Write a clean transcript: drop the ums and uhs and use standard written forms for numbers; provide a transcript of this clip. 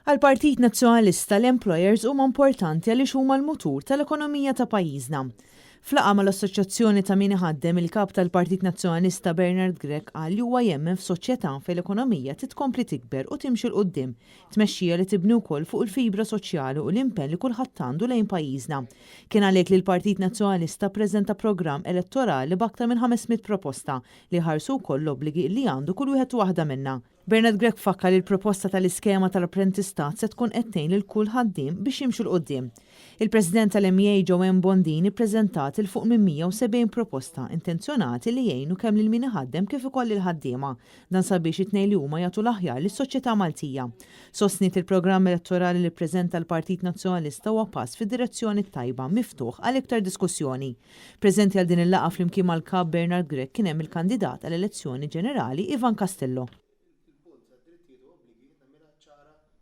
Għall-Partit Nazzjonalista l-employers huma importanti għaliex huma l-mutur tal-ekonomija ta' pajjiżna. F'laqgħa mal-Assoċjazzjoni ta' Min Iħaddem, il-Kap tal-Partit Nazzjonalista Bernard Grech qal li huwa jemmen f'soċjetà fejn l-ekonomija titkompli tikber u timxi 'l quddiem, tmexxija li tibni wkoll fuq il-fibra soċjali u l-impenn li kulħadd għandu lejn pajjiżna. Kien għalhekk li l-Partit Nazzjonalista ppreżenta programm elettorali b'aktar minn 500 proposta li jħarsu wkoll l-obbligi li għandu kull wieħed u waħda minna. Bernard Grech fakkar li l-proposta tal-iskema tal-apprentistat se tkun qed tgħin lil kull ħaddiem biex jimxu 'l quddiem. Il-President tal-MEA Joanne Bondin ippreżentat 'il fuq minn 170 proposta intenzjonati li jgħinu kemm lil min iħaddem kif ukoll lill-ħaddiema. Dan sabiex it-tnejn li huma jagħtu l-aħjar lis-soċjetà Maltija. Sostniet li l-programm elettorali li ppreżenta l-Partit Nazzjonalista huwa pass fid-direzzjoni t-tajba miftuħ għal iktar diskussjoni. Preżenti għal din il-laqgħa flimkien mal-Kap Bernard Grech kien hemm il-kandidat għall-elezzjoni ġenerali Ivan Castillo.